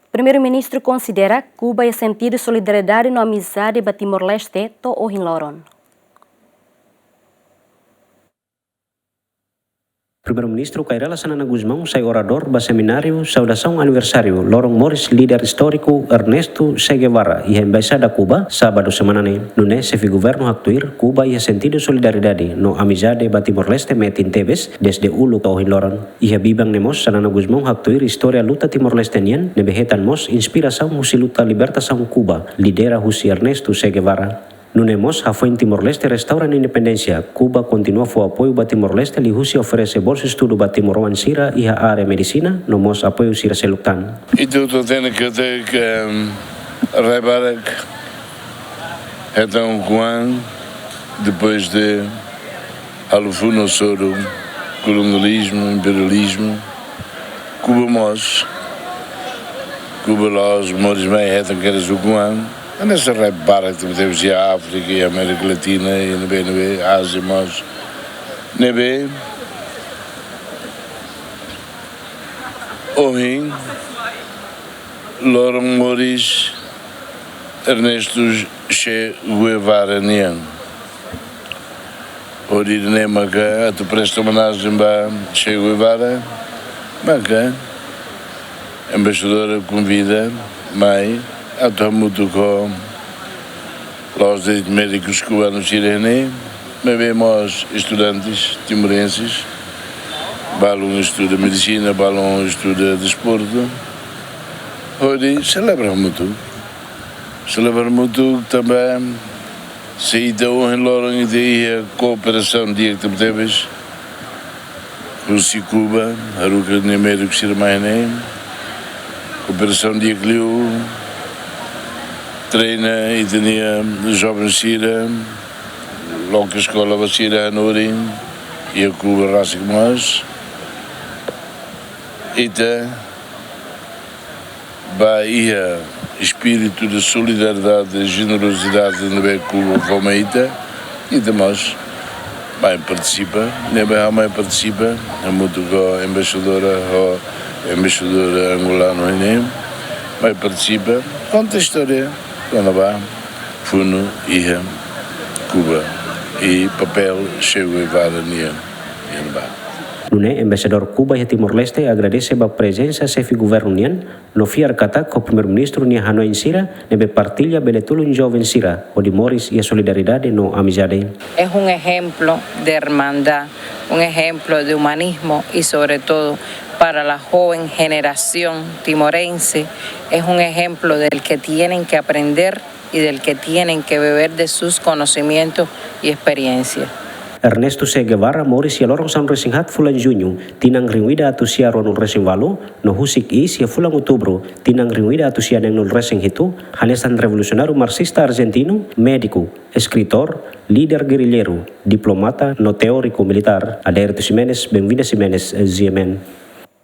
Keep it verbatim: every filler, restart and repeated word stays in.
Primeiru-Ministru konsidera Kuba iha sentidu solidariedade no amizade ba Timor-Leste to'o ohin loron. Primeiru-Ministru Kay Rala Xanana Gusmão sai oradór ba semináriu saudasaun aniversáriu loron moris líder istóriku Ernesto Che Guevara iha Embaixada Kuba, sábadu semana ne'e. Nune'e xefe governu haktuir Kuba iha sentidu solidariedade no amizade ba Timor-Leste metin tebes dezde uluk to'o ohin loron. Iha biban ne'e mós Xanana Gusmão haktuir istória luta Timor-Leste nian ne'ebé hetan mós inspirasaun husi luta libertasaun Kuba, lidera husi Ernesto Che Guevara. Nune'e mós hafoin Timor-Leste restaura nia independénsia, Kuba kontinua fó apoiu ba Timor-Leste liuhusi oferese bolsa estudu ba timoroan sira iha área medisina, no mós apoiu sira seluk tan. Ita hotu hatene katak, em, rai barak hetan ukun-an depois de halo funu ho soru kolonializmu, imperializmu. Kuba mós, Kuba la'ós moris mai hetan kedas ukun-an. Hanesan rai barak tebetebes iha Áfrika, iha Amérika Latina, iha ne'ebé, ne'ebé, Ázia mós. Ne'ebé ohin loron moris Ernesto Che Guevara nian. Hodi nune'e maka atu presta omenajen ba Che Guevara, maka embaixadora konvida mai atu hamutuk ho la'ós de'it médikus kubanus sira ne'e, maibé mós estudantes timorenses, balun estuda medisina, balun estuda desportu, hodi selebra hamutuk. Selebra hamutuk tanba se ita ohin loron ita iha kooperasaun di'ak tebetebes husi Kuba, haruka nia médiku sira mai ne'e. Kooperasaun di'ak liu, treina ita-nia joven sira, loke eskola ba sira hanorin, iha Kuba rasik mós. Ita ba iha espíritu de solidariedade, de generosidade ne'ebé Kuba fó mai ita, ita mós mai partisipa, ne'ebé ha'u mai partisipa, hamutuk ho embaixadora, ho embaixadora angolanu ne'e, mai partisipa, konta istória kona-ba funu iha Kuba i papél Che Guevara nian iha ne'ebá. Nune'e embaixadór Kuba iha Timor-Leste agradese ba prezensa xefe governu nian, no fiar katak ho Primeiru-Ministru nia hanoin sira ne'ebé partilla bele tulun joven sira hodi moris iha solidariedade no amizade. Es un ejemplo de hermandad, un ejemplo de humanismo y sobre todo para la joven generación timorense es un ejemplo del que tienen que aprender y del que tienen que beber de sus conocimientos y experiencia. Ernesto Che Guevara moris iha loron sanulu resin haat fulan Juñu, tinan rihun ida atus sia ruanulu resin ualu, no husik iis iha fulan Outubru, tinan rihun ida atus sia neenulu resin hitu, hanesan revolusionáriu marxista arjentinu, médiku, eskritór, líder gerrilleiru, diplomata, no teóriku militár. Adérito Ximenes, Benvinda Ximenes, G M N.